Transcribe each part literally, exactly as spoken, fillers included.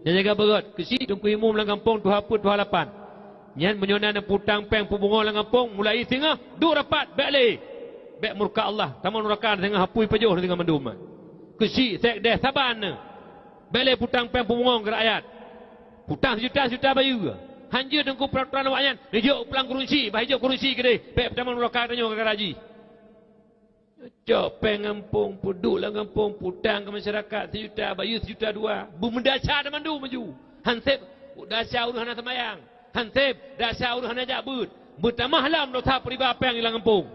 Nyan jaga beurot, keuchik Teungku Imum lam gampông tuha peuet tuha lapan. Nyan meunyoe na neuputang péng peubungong lam gampông, mulai singoh, duek rapat, bék lé. Bék murka Allah, tamong nuraka singoh apui pajoh singoh mandum. Keuchik sekdes saban neu. Bék lé putang péng peubungong keu rakyat. Putang sijuta-sijuta bayeue. Hanjeuet teungku peuratoran awaknyan, neujok pulang keurusi, bah ijok keurusi keudeh, bék peutamong nuraka tanyoe gara-gara jih. Cok péng gampông, peuduek lam gampông, putang keu masyarakat sijuta, bayeue sijuta dua. Beumeudaca teumandum maju. Hanseb daca ureuëng hana seumayang. Hanseb daca ureuëng hana jak beuet. Beutamah lom dosa peuriba péng lam gampông.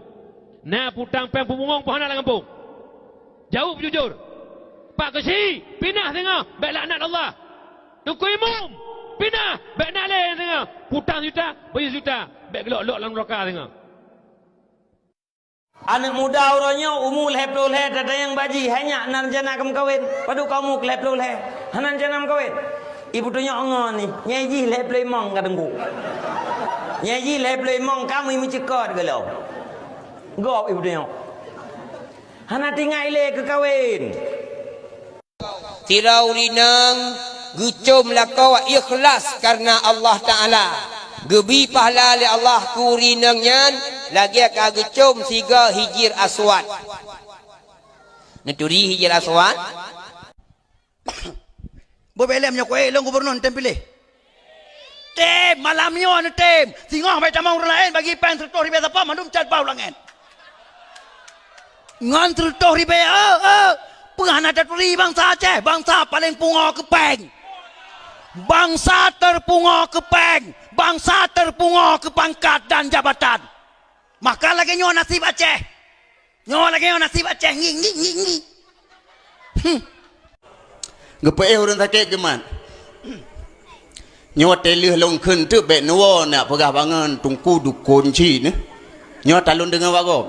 Na putang péng peubungong pih hana lam gampông. Jaweueb jujur. Pak Keuchik, pinah singoh, bék laknat Allah. Teungku Imum, pinah, bék na lé singoh. Putang sijuta, bayeue sijuta, bék geulok-lok lam nuraka singoh. Aneuëk muda uroe nyoe umu lhée ploh lhée tatanyong bak jih, hai nyak na rencana keu meukawen? Padub ka umu keu lhée ploh lhée, hana rencana meukawen? Ibu tunyok ngon ni, nyai jih lhée ploh limong ka teungku. Nyai jih lhée ploh limong ka meuceukat geulom. Gob ibu tunyok. Hana tinggai lé keu kawen. Sidroe ureuëng inong geucom lakoe ikhlas kareuna Allah Taala, geubi pahala lé Allah keu ureuëng inong nyan lagée ka geucom sigoe Hijir Aswad. Neuturi Hijir Aswad? Beubaih lé meunyoe kuék lôn gubunur neutem piléh. Tem, malam nyoe neutem. Singoh bak tamong ureuëng laén bagi péng sireutoh ribée sapo mandum cat bau langét. Ngon sireutoh ribée, eu, eu, peue hana taturi bansa Aceh, bansa paleng pungoe keu péng. Bansa terpungoe keu péng, bansa terpungoe keu pangkat dan jabatan. Maka lagée nyoe nasib Aceh. Nyoe lagée nyoe nasib Aceh, ngi, ngi, ngi, ngi. Hmm. Geupeuéh ureuëng sakét geumat. Nyoe watée lheueh lôn kheun teuk bék neuwoe nak peugah bangon teungku dukon cit nyoe. Nyoe talôn deungoe bak gob.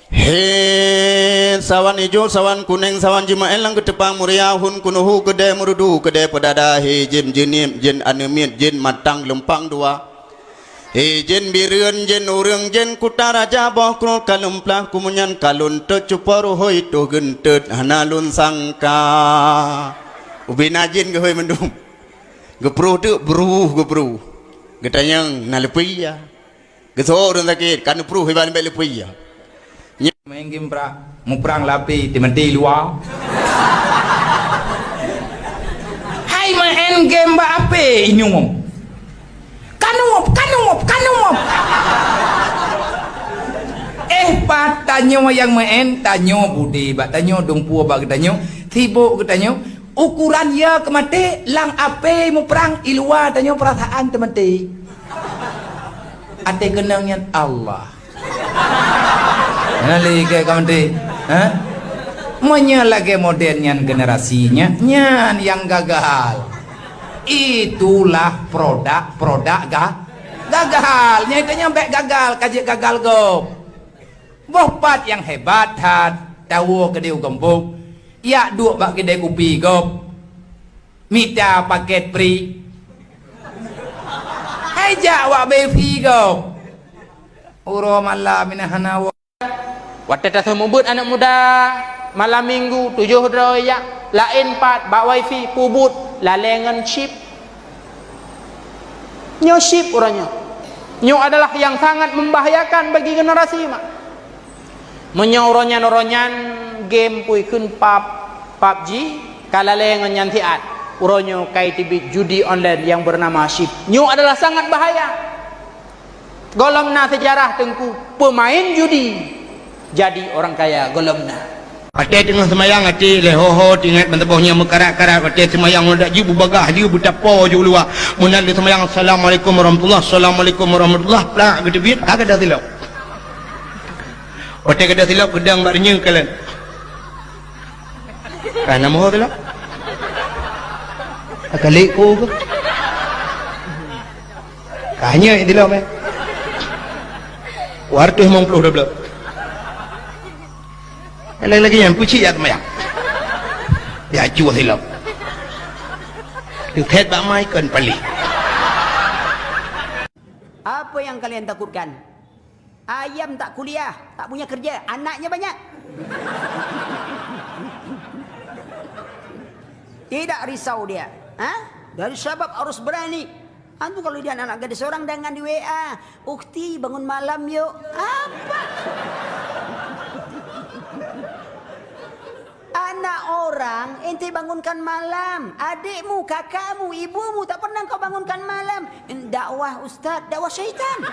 He sawan ijo, sawan kuneng, sawan jimaén lam geuteupang muria, hun kunuhu keudée meurudu, keudée peudada, he jén jeunieb, jén aneuk miet, jén matang lumpang dua. He jén bireuen, jén ureuëng, jén kuta raja boh krol ka lôn plah, kumunyan ka lôn tot cupo ruhôi toh geunteut hana lôn sangka. Ubena jén geuhôi mandum. Geupruh teuk bruh geupruh. Geutanyong na leupie ya. Geusoe ureuëng sakét ka neupruh iban bék leupie ya. Main game pra, muprang lapé teumaté luwa. Hai main game bak apé inyuem. Kanup, kanup, kanup. Eh, pat tanyoe nyang main, tanyoe budi bak tanyoe, dumpeue bak geutanyoe, sibok geutanyoe. Ukuran ya keumaté lam apé muprang, i luwa tanyoe peurasaan teumaté. Até keunong nyan Allah. Hana lé keu kamoe, ha? Meunyoe lagée model nyan generasi nyan, nyan nyang gagal. Itulah produk-produk ga-, gagal. Nyang itu nyan bék gagal, ka jeuet gagal gob. Boh pat nyang hebat that, tawoe keudeh u geumbok, yak duek bak keudè kupi gob. Mita paket pri. Hai jak wak befi gob. Uroe malam ina hana wo-, watée taseumeubeuet aneuk muda, malam minggu, tujoh droe jak, laén pat bak wifi, peubuet lalée ngon chip. Nyoe chip uroe nyoe. Nyoe adalah nyang sangat membahayakan bagi generasi mak. Meunyoe uroe nyan, uroe nyan game pui kheun pub, pub G, ka lalée ngon nyan siat. Uroe nyoe kai teubiet judi online nyang beunama chip. Nyoe adalah sangat bahaya. Gohlom na seujarah teungku peumaén judi jadi orang kaya, gohlom na. Watée teungoh seumayang até lé ho-ho teuingat meusaboh nyang meukarat-karat, watée seumayang ngon dak jih beubagah lé beutapo ju luwa. Meunan lé seumayang, "Assalamualaikum warahmatullah, assalamualaikum warahmatullah," plak geuteubiet, ka gata silop. Watée gata silop geudang bak reunyeue kalon. Ka na moho silop. Ka lé ko ke? Ka nyoe di lom, eh. Dua ratus lima puluh dua belas. Lagi-lagi nyang kucik ya teumaya. Ya cuah silap. Deuhet bak mai kon paling. Apa yang kalian takutkan? Ayam tak kuliah, tak punya kerja, anaknya banyak. Tidak risau dia. Ha? Dari sabab harus berani. Antum kalau dia anak gadis orang, jangan di W A. "Ukhti, bangun malam yuk." Apa? Anak orang ente bangunkan malam. Adikmu, kakakmu, ibumu tak pernah kau bangunkan malam. Dakwah ustaz, dakwah syaitan.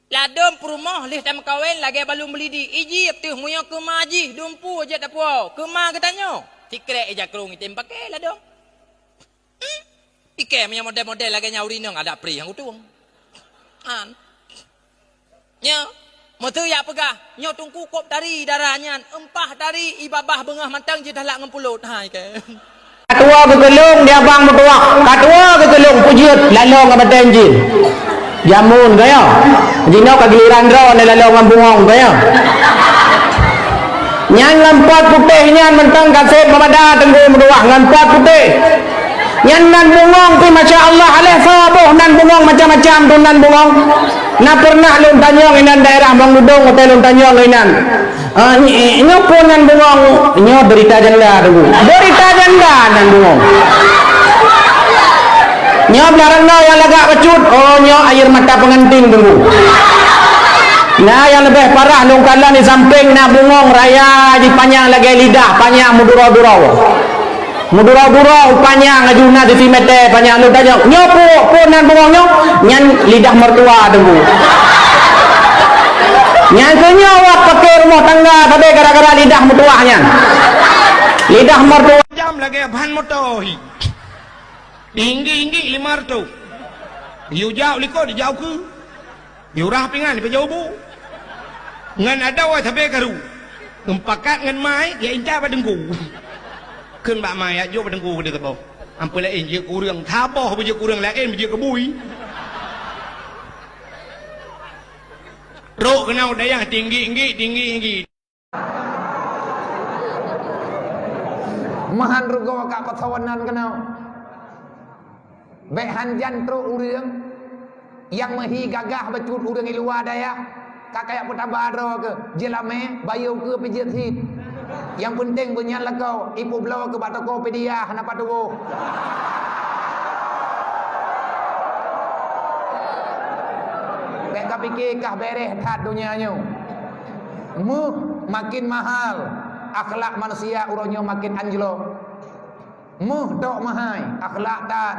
Ladôm peurumoh lheueh tameukawen lagèe balum beulidi. Ijib teuh meunyoe keuma jih dumpeue jeuet tapuwoe. Keuma geutanyoe. Sikrek ija krông item paké ladôm. Hmm? Ikèe meunyoe model-model lagèe nyan ureueng inong adak pri nyang utung. An. Nyoe, meuseu jak peugah, nyoe teungku kop tari dara nyan, eumpah tari i babah beungoh mantong jidalak ngon pulot. Hai kèe. Ka tuwoe geukeulong di abang meutuwah, ka tuwoe geukeulong peujeuet laloe ngon batèe jih. Jameun kaya. Jinoe ka giliran droeneuh laloe ngon bungong kaya. Nyan ngon pot putéh nyan mantong ka sép meumada teungku meutuwah ngon pot putéh. Nyan nan bungong pih masya Allah, aléh soe boh nan bungong macam-macam tu nan bungong. Na pernah lôn tanyong inan daerah Bang Dudong, watèe lôn tanyong inan. Ah, ny-, nyoe peue nan bungong? Nyoe derita janda, Teungku. Derita janda nan bungong. Nyoe blah reunoe nyang lagak bacut. Oh, nyoe air mata pengantin, Teungku. Na nyang leubeh parah lôn kalon di sampéng na bungong raya jipanyang lagèe lidah, panyang meuduro-duro. Meuduro-duro panyang laju na sisi mètè panyang lôn tanyong, "Nyoe peue, peue nan bungong nyoe?" "Nyan lidah mertua, Teungku." Nyan keuh nyoe awak paké rumoh tangga sabe gara-gara lidah meutuwah nyan. Lidah mertua. Jam lagèe ban moto hi. Tinggi-tinggi lima ratus. Yue jak likot, dijak ukeue. Yurah pingan, ipeujeuet bu. Ngon adoe sabe karu. Meupakat ngon mai, ya intat bak teungku. Kheun bak mai, ya jok bak teungku keudeh saboh. Amphon laén jeuet keu ureueng, saboh beujeuet keu ureueng laén, beujeuet keu bui. Trok keunoe dayah tinggi-tinggi, tinggi-tinggi. Meuhan rugoe ka pasoe nan keunoe. Bèk hanjan trok ureueng nyang meuhi gagah bacut ureueng i luwa dayah, ka kajak peutaba droe keuh, jeulamé, bayeue keuh pih jeuet cit. Nyang peunteng beunyan lakoe, ipeubloe keuh bak toko pidiah hana patuboh. Bèk kapike kah bèrèh that donya nyoe. Méuh makin mahal, akhlak manusia uroe nyoe makin anjlok. Méuh tok meuhai, akhlak tan.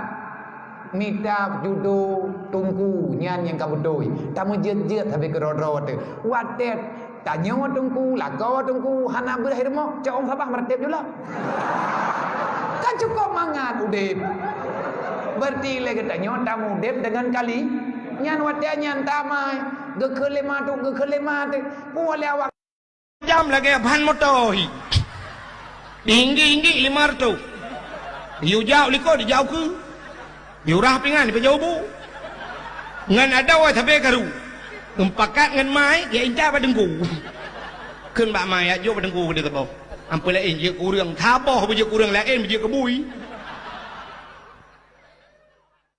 Mita judo teungku nyan nyang ka beutôi. Tameujeuet-jeuet sabe keudroe-droe teuh. Watèe tanyoe teungku, lakoe teungku, hana beureulèe rumoh, cok ôn sabah meureutéb jula. Kan cukôp mangat udép. Berarti lé geutanyoe tamudép deungon kali. Nyan watèe nyan tamai, geukheun lé ma tu, geukheun lé ma tu. Puwoe lé awak. Jam lagèe ban moto hi. Tinggi-tinggi lima ratus. Yue jak likot, dijak ukeue. Yurah pingan, ipeujeuet bu. Ngon adoe sabe karu. Meupakat ngon mai, ya intat bak teungku. Kheun bak mai, ya jok bak teungku keudeh saboh. Amphon laén jeuet keu ureueng, saboh beujeuet keu ureueng laén, beujeuet keu bui.